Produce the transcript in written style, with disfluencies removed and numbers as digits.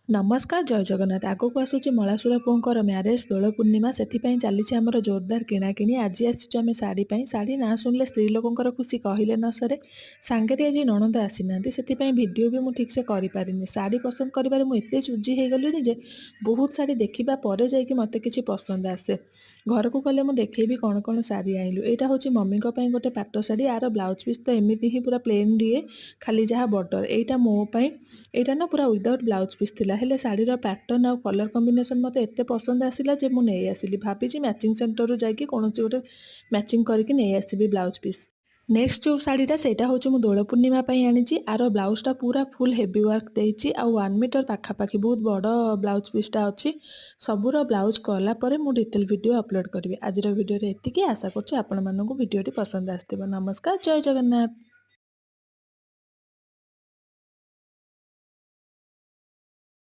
ନମସ୍କାର, ଜୟ ଜଗନ୍ନାଥ। ଆଗକୁ ଆସୁଛି ମଳାସୁର ପୁଅଙ୍କର ମ୍ୟାରେଜ୍, ଦୋଳ ପୂର୍ଣ୍ଣିମା। ସେଥିପାଇଁ ଚାଲିଛି ଆମର ଜୋରଦାର କିଣାକିଣି। ଆଜି ଆସିଛୁ ଆମେ ଶାଢ଼ୀ ପାଇଁ। ଶାଢ଼ୀ ନାଁ ଶୁଣିଲେ ସ୍ତ୍ରୀ ଲୋକଙ୍କର ଖୁସି କହିଲେ ନ ସରେ। ସାଙ୍ଗରେ ଆଜି ନଣନ୍ଦ ଆସିନାହାନ୍ତି, ସେଥିପାଇଁ ଭିଡ଼ିଓ ବି ମୁଁ ଠିକ୍ସେ କରିପାରିନି। ଶାଢ଼ୀ ପସନ୍ଦ କରିବାରେ ମୁଁ ଏତେ ଚୁଜି ହେଇଗଲିଣି ଯେ ବହୁତ ଶାଢ଼ୀ ଦେଖିବା ପରେ ଯାଇକି ମୋତେ କିଛି ପସନ୍ଦ ଆସେ। ଘରକୁ ଗଲେ ମୁଁ ଦେଖେଇବି କ'ଣ କ'ଣ ଶାଢ଼ୀ ଆଣିଲୁ। ଏଇଟା ହେଉଛି ମମିଙ୍କ ପାଇଁ ଗୋଟେ ପାଟ ଶାଢ଼ୀ। ଆର ବ୍ଲାଉଜ୍ ପିସ୍ ତ ଏମିତି ହିଁ ପୁରା ପ୍ଲେନ୍ ଦିଏ, ଖାଲି ଯାହା ବର୍ଡ଼ର। ଏଇଟା ମୋ ପାଇଁ। ଏଇଟା ନା ପୁରା ୱିଦାଉଟ୍ ବ୍ଲାଉଜ୍ ପିସ୍ ଥିଲା, ହେଲେ ଶାଢ଼ୀର ପ୍ୟାଟର୍ନ ଆଉ କଲର୍ କମ୍ବିନେସନ୍ ମୋତେ ଏତେ ପସନ୍ଦ ଆସିଲା ଯେ ମୁଁ ନେଇ ଆସିଲି। ଭାବିଛି ମ୍ୟାଚିଂ ସେଣ୍ଟରରୁ ଯାଇକି କୌଣସି ଗୋଟେ ମ୍ୟାଚିଂ କରିକି ନେଇ ଆସିବି ବ୍ଲାଉଜ୍ ପିସ୍। ନେକ୍ସଟ ଯେଉଁ ଶାଢ଼ୀଟା, ସେଇଟା ହେଉଛି ମୁଁ ଦୋଳ ପୂର୍ଣ୍ଣିମା ପାଇଁ ଆଣିଛି। ଆର ବ୍ଲାଉଜଟା ପୁରା ଫୁଲ୍ ହେଭି ୱାର୍କ ଦେଇଛି ଆଉ 1 ମିଟର ପାଖାପାଖି ବହୁତ ବଡ଼ ବ୍ଲାଉଜ୍ ପିସ୍ଟା ଅଛି। ସବୁର ବ୍ଲାଉଜ୍ କଲା ପରେ ମୁଁ ଡିଟେଲ୍ ଭିଡ଼ିଓ ଅପଲୋଡ଼ କରିବି। ଆଜିର ଭିଡ଼ିଓରେ ଏତିକି। ଆଶା କରୁଛି ଆପଣମାନଙ୍କୁ ଭିଡ଼ିଓଟି ପସନ୍ଦ ଆସିଥିବ। ନମସ୍କାର, ଜୟ ଜଗନ୍ନାଥ।